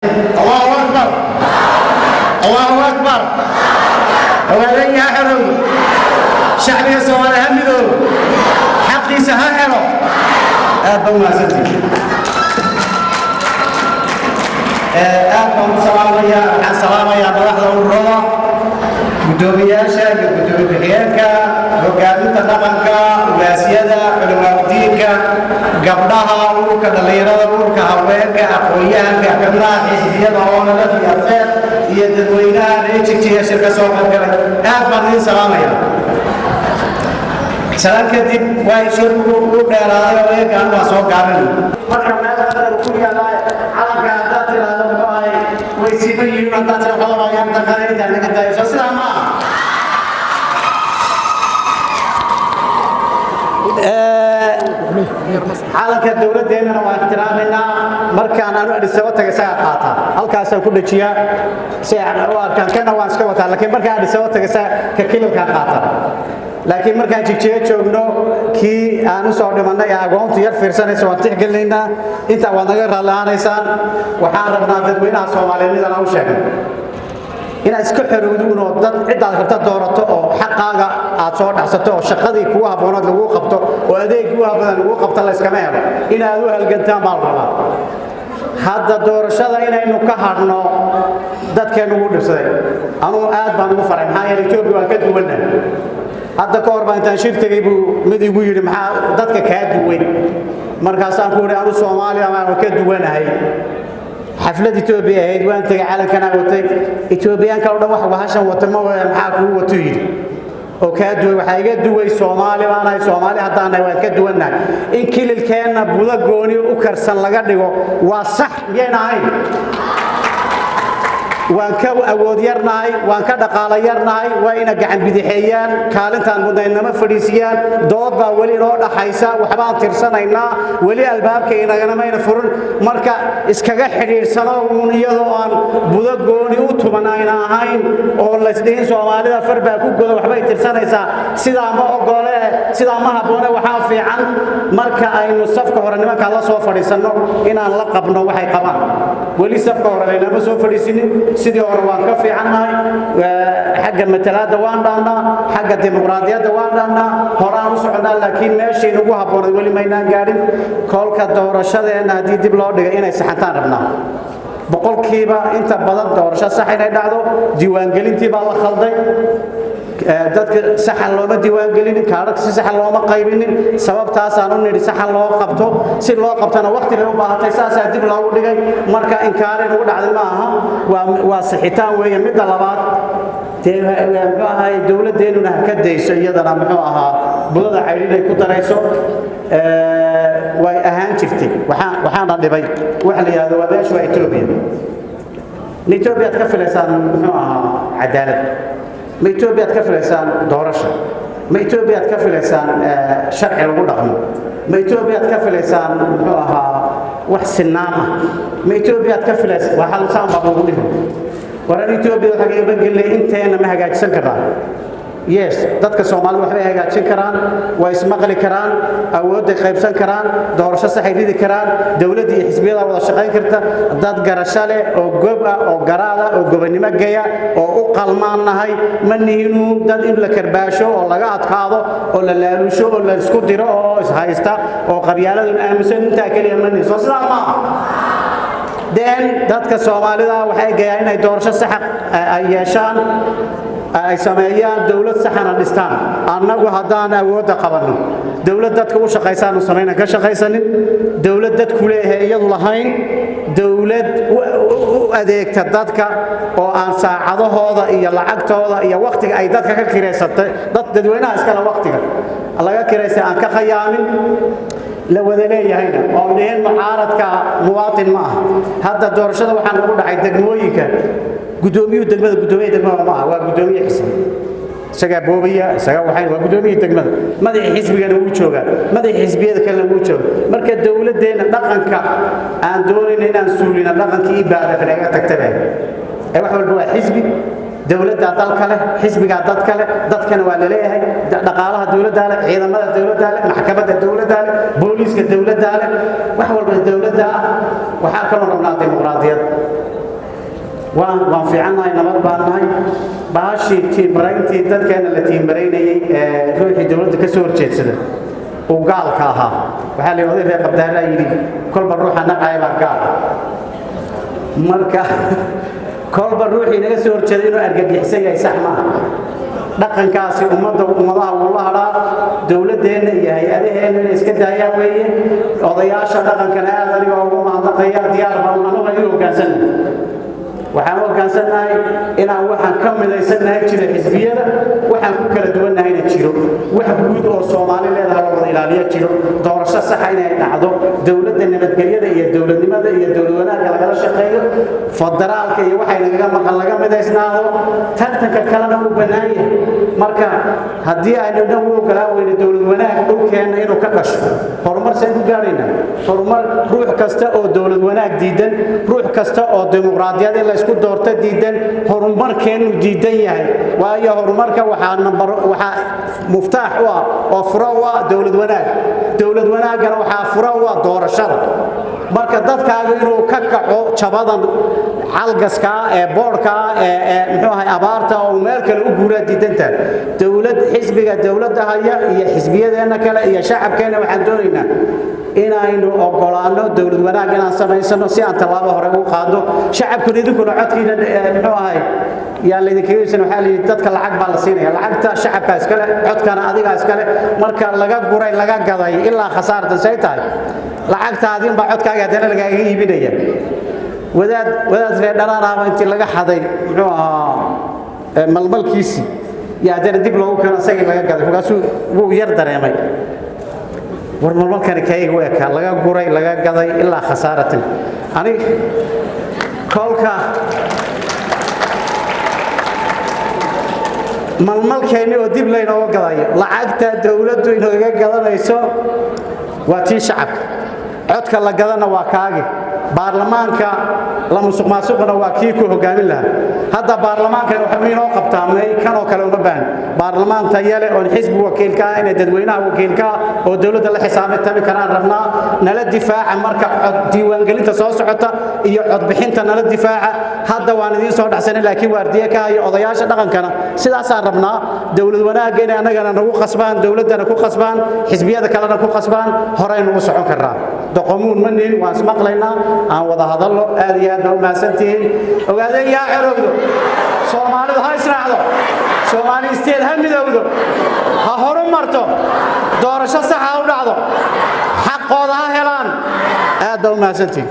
Allahu akbar, Allahu akbar! Haweenaya ha xorowdo, shacbiga Soomaaliya ha midoobo, xaqiisa ha helo. Aad baan umahadsantihi, aad baan u salaamayaa. Waxaan salaamayaa madaxda ururada, guddoomiyaasha iyo guddoomiye ku-xigeenka, hogaaminta dhaqanka, ugaasyada, culimaadudiinka, gabdhaha, ururka dhallinyarada, ururka haweenka, aqoon-yahanka, xubnaha xisbiyada oo nalaf iyo afeer iyo dadweynaha reer Jigjiga shirka soo qaybgalay, aad baan idiin salaamaya. Salaan kadib, waa shirku u dheeraaday oo eegaan waa soo gaabin. Marka meel qadar ku yaallaa calanka haddaad tiraahdo, muxuu ahay, way siman yihiin. Haddaad tiraahdo xoolaa daqada intaa laga daayo, soo sidaa ma aha. Calanka dowladeennana waan ixtiraamaynaa. Markaan anu Adhisaba taga isagaa qaataa, halkaasaan ku dhejiyaa si aan u arkaan. Kana waan iska wataa, laakiin markaan Adhisaba taga isaga ka kililkaan qaataa. Laakiin markaan Jigjiga joogno, kii aan u soo dhimannay ee agoontu yar fiirsanaysa waan tixgelinaynaa. Intaa waad naga raalli ahaanaysaan. Waxaan rabnaa dadweynaha Soomaaliyeed midaan u sheegnay inaad iska xorowduun oo dad ciddaad rabta doorato oo xaqaaga aad soo dhacsato oo shaqadii kugu habboonaad laguu qabto oo adeeg kugu habboonad laguu qabto la iskama helo. Inaad u halgantaan baa la rabaa. Hadda doorashada inaynu ka hadhno dadkeennu ugu dhibsaday, anugu aad baan ugu faray. Maxaa yeelay, Etoobiya waan ka duwannahay. Hadda ka hor baa intaan shir tegey buu mid igu yidhi, "Maxaa dadka kaa duway?" Markaasaan ku idhi, "Anu Soomaaliya waan ka duwanahay." Xaflad Etoobiya ahayd waan tegey, calankanaa watay. Etoobiyaanka o dhan wax wahashan wata ma waya. "Maxaa kuu wato?" yidhi, "oo kaa duway?" "Waxaa iga duway Soomaali baanahay. Soomaali haddaan nahay waan ka duwannahay. In kililkeenna budo gooni u karsan laga dhigo waa sax, miyayna ahayn? Waan ka awood yarnahay, waan ka dhaqaalo yarnahay, waa ina gacan bidixeeyaan, kaalintaan mudnaynama fadhiisiyaan. Dood baa weli inoo dhaxaysa, waxbaan tirsanaynaa, weli albaabka inaganamayna furin. Marka iskaga xidhiidhsano uun iyadoo aan budo gooni u tuman ayna ahayn oo laysdhihin Soomaalida far baa ku goda, waxbay tirsanaysaa. Sidaa ma ogole, sidaa ma habboone. Waxaa fiican marka aynu safka hore nimankaa la soo fadhiisanno inaan la qabno waxay qabaan. Weli safka hore laynama soo fadhiisinin. Sidii hore waan ka fiicannahay. Xagga matalaadda waan dhaannaa, xagga dimuqraadiyadda waan dhaannaa, horaan u soconnaa, laakiin meeshii nagu habboonayd weli maynaan gaadhin. Kolka doorashadeenna haddii dib loo dhigay, inay saxantaan rabnaa boqolkiiba inta badan, doorasho sax inay dhacdo. Diiwaangelintii baa la khalday, dadka saxan looma diiwaangelinin, kaadhadhka si saxan looma qaybinin. Sababtaasaan u nidhi saxan loo qabto. Si loo qabtana waqti bay u baahatay, saasaa dib loogu dhigay. Marka inkaarin ugu dhacday ma aha, waa sixitaan weeye. Midda labaad dee, muxuu ahay, dowladdeennuna ha ka dayso iyadana, muxuu ahaa, budada caydhin ay ku darayso. Way ahaan jirtay. Waxaana dhibay waxa la yidhahdo waa meeshu waa Etoobiya. Ma Etoobiyaad ka filaysaan, muxuu ahaa, cadaalad? Ma Etoobiyaad ka filaysaan doorasho? Ma Etoobiyaad ka filaysaan sharci lagu dhaqmo? Ma Etoobiyaad ka filaysaan, muxuu ahaa, wax sinaan ah? Ma Etoobiyaad ka filaysaan? Waa hal saan baa lagu dhihi waran. Etoobiya waxaa kaga gelinay inteenna ma hagaajisan karnaa? Yes, dadka Soomaalida waxbay hagaajin karaan, way ismaqli karaan, awoodday qaybsan karaan, doorasho saxay ridi karaan, dowladda iyo xisbiyada wada shaqayn karta. Dad garasho leh oo gob ah oo garaada oo gobonnimo geya oo u qalmaan nahay. Ma nihinuun dad in la karbaasho oo laga adkaado oo la laalusho oo la isku diro oo ishaysta oo qabyaaladun aaminsan. Intaa keliya ma nihin. Soo sidaa ma aha? Den dadka Soomaalida waxay gayaan inay doorasho saxa ay yeeshaan, ay sameeyaan, dowlad saxana dhistaan. Annagu haddaan awoodda qabanno, dowlad dadka u shaqaysaanu samaynan ka shaqaysanin, dowlad dadku leeyahay iyadu lahayn, dowlad u adeegta dadka oo aan saacadahooda iyo lacagtooda iyo wakhtiga ay dadka ka kiraysatay, dad dadweynaha iskale wakhtiga laga kiraystay aan ka khayaamin, la wada leeyahayna oo dhihin mucaaradka muwaatin ma aha. Hadda doorashada waxaa nagu dhacay degmooyinka, guddoomiyuhu degmada guddoomiye degmada ma aha, waa guddoomiye xisbi. Isagaa boobaya, isagaa waxay waa guddoomiye degmada, madaxii xisbigana wuu joogaa, madaxii xisbiyada kalena wuu joogaa. Marka dowladdeenna dhaqanka aan doonayna inaan suulina dhaqankii ibaada naga tagtabe ee wax walba waa xisbi. Dowladdaa dalka leh, xisbigaa dadka leh, dadkana waa la leeyahay. Dhaqaalaha dowladdaa leh, ciidamada dowladdaa leh, maxkamadda dowladdaa leh, booliiska dowladdaa leh, wax walba dowladdaa ah. Waxaa kaloo rabnaa dimuqraadiyad. Waan fiicannahay, nabad baan nahay. Bahashii tiimbarayntii dadkeena la tiimbaraynayey ee ruuxii dowladda ka soo horjeedsada uu gaalka ahaa, waxaa la oday reer Qabdaaraa yidhi, kolba ruuxa nacaya baa gaal. Marka kolba ruuxii naga soo horjeeda inuu argagixisan yahay sax maaha. Dhaqankaasi ummadda ummadaha wuu la hadhaa. Dowladdeenna iyo hay-adaheenna inay iska daayaan weeye. Odayaasha dhaqankana aad aniga ugu mahadnaqaya. Diyaar baan anugu adiga hoggaansannahay. Waxaan u hoggaansannahay inaan waxaan ka midaysannahay jiro xisbiyada, waxaan ku kala duwannahayna jiro, wax guud oo Soomaali leedahay oo wada ilaaliya jiro, doorasho saxa inay dhacdo, dowladda nabadgelyada iyo dowladnimada iyo dowlad wanaagga lagala shaqeeyo, federaalka iyo waxay nagaga maqan laga midaysnaado, tartanka kalena uu bannaan yahay. Marka haddii aynu dhan u ogolaan weyno dowlad wanaag dhulkeenna inuu ka dhasho, horumar saan ku gaadhaynaa? Horumar ruux kasta oo dowlad wanaag diidan, ruux kasta oo dimuqraadiyad in la isku doorto diidan, horumarkeennu diidan yahay. Waayo, horumarka waxaa nambar waxaa muftaax u ah oo furo u ah dowlad wanaag. Dowlad wanaaggana waxaa furo u ah doorashada. Marka dadkaaga inuu ka kaco jabadan calgaskaa ee boodhkaa ee muxuu ahay abaarta oo meel kale u guuraa diidantaa dowlad. Xisbiga dowladda haya iyo xisbiyadeenna kale iyo shacabkeenna waxaan doonaynaa inaynu ogolaanno dowlad wanaag inaan samaysano si aan tallaabo hore ugu qaadno. Shacabkuna idinkuna codkiina muxuu ahay yaa laydinkaga iibsan. Waxaa layidhi dadka lacag baa la siinaya. Lacagta shacabka iskale, codkana adigaa iskale. Marka laga guray, laga gaday ilaa khasaartan say tahay, lacagtaadin baa codkaaga haddana lagaaga iibinaya. Wadaad reer dharaaraaba intii laga xaday muxuu ahaa malmalkiisii iyo haddana dib loogu keeno, isagii laga gaday. Markaasuu wuu yar dareemay, war malmalkani kayga u ekaa, laga guray, laga gaday ilaa khasaaratan. Anig kolka malmalkeenni oo dib laynooga gadayo, lacagta dowladdu inooga gadanayso waa tii shacabka, codka la gadana waa kaagi, baarlamaanka la musuq maasuqna waa kii ku hogaamin lahaa. Hadda baarlamaankan waxba inoo qabtaa may kanoo kale uma baahan. Baarlamaan tayale oon xisbi wakiilka ah inay dadweynaha wakiilka ah oo dowladda la xisaabtami karaan rabnaa. Nala difaaca marka cod diiwaangelinta soo socota iyo codbixinta, nala difaaca. Hadda waan idiin soo dhacsanay, laakiin waardiye ka hayo. Odayaasha dhaqankana sidaasaan rabnaa, dowlad wanaagga inay annagana nagu qasbaan, dowladdana ku qasbaan, xisbiyada kalena ku qasbaan. Horeynu u socon karnaa. Doqomuun ma nihin, waan ismaqlaynaa, aan wada hadallo. Aad iyo aad baa u mahadsantihiin. Ogaadeen yaa xorowdo, Soomaalidu ha israacdo, Soomaali isteed ha midowdo, ha horu marto, doorasho saxa ha u dhacdo, xaqooda ha helaan. Aad baa u mahadsantihiin.